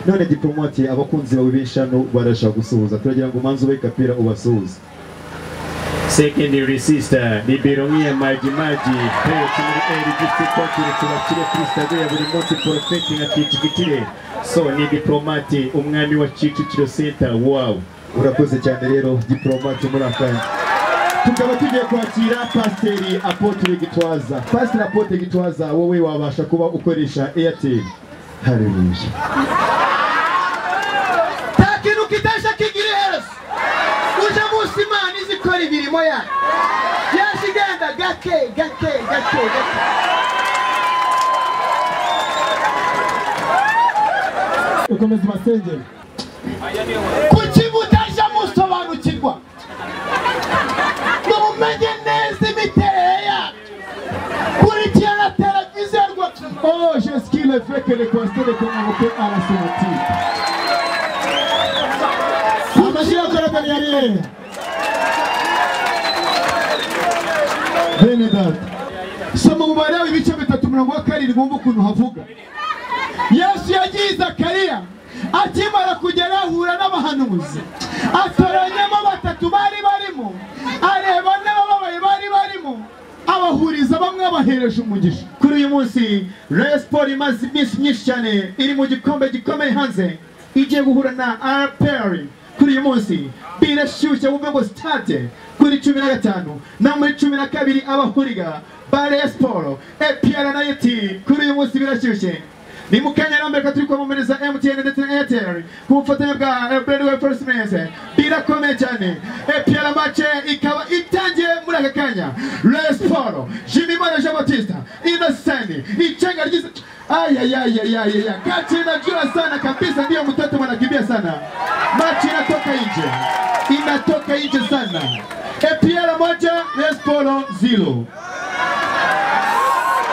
None Diplomate, abakunzi bawe benshi hano barashaka gusuhuza, turagira ngo umanze ube kapira ubasuhuze. Secondary sister Liberonye Maji Maji Peyo muri LGC Kotire tubakire kuri stade ya buri munsi Prophet na Kicukiro. So ni Diplomate, umwami wa Kicukiro Center. Wow, urakoze cyane rero Diplomate. Muri akanya tukaba tugiye kwakira Pasiteri Apotre Gitwaza. Pasiteri Apotre Gitwaza, wowe wabasha kuba ukoresha Airtel? Haleluya. Nta kintu kitasha kigira iherezo. Uje munsi Imana izi ikora imirimo yayo, yaje igenda gake gake gake gake. Ukomeza ubasengere. Kuki mutajya musobanukirwa ngo mumenye neza imiterere yabyo? Kurikirana televiziyo rwose. Oh, je ce qu'il est fait que le conseil de convoquer à la sortie. Amashyi y'akorana yari hehe? Bene data, Soma umubare w'ibice 3 umurongo wa 7, wumva ukuntu havuga. Yesu yagiye Zakariya, akimara kugera ahura n'abahanuzi, atoranyamo batatu bari barimo, areba n'abababaye bari barimo, abahuriza bamwe abahereje umugisha. Kuri uyu munsi Rayon Sport imaze iminsi myinshi cyane iri mu gikombe gikomeye hanze, igiye guhura na APR. Kuri uyu munsi birashyushye, wumve ngo stade kuri 15 na muri 12 abahuriga ba Rayon Sport, APR na Yeti. Kuri uyu munsi birashyushye. Ni mu kanya rambere turi kwamamariza MTN ndetse na Airtel ku bufatanye bwa Brandway First Mess. Birakomeye cyane. APR match ikaba itangiye muri aka kanya. Rayon Sport, Jimmy Mana Jean Baptiste, Innocent, ichenga ryiza. Ayayayayaya, kati inajua sana kabisa, ndiyo mtoto anakimbia sana. Match inatoka nje, inatoka nje sana. APR 1, Rayon Sport 0.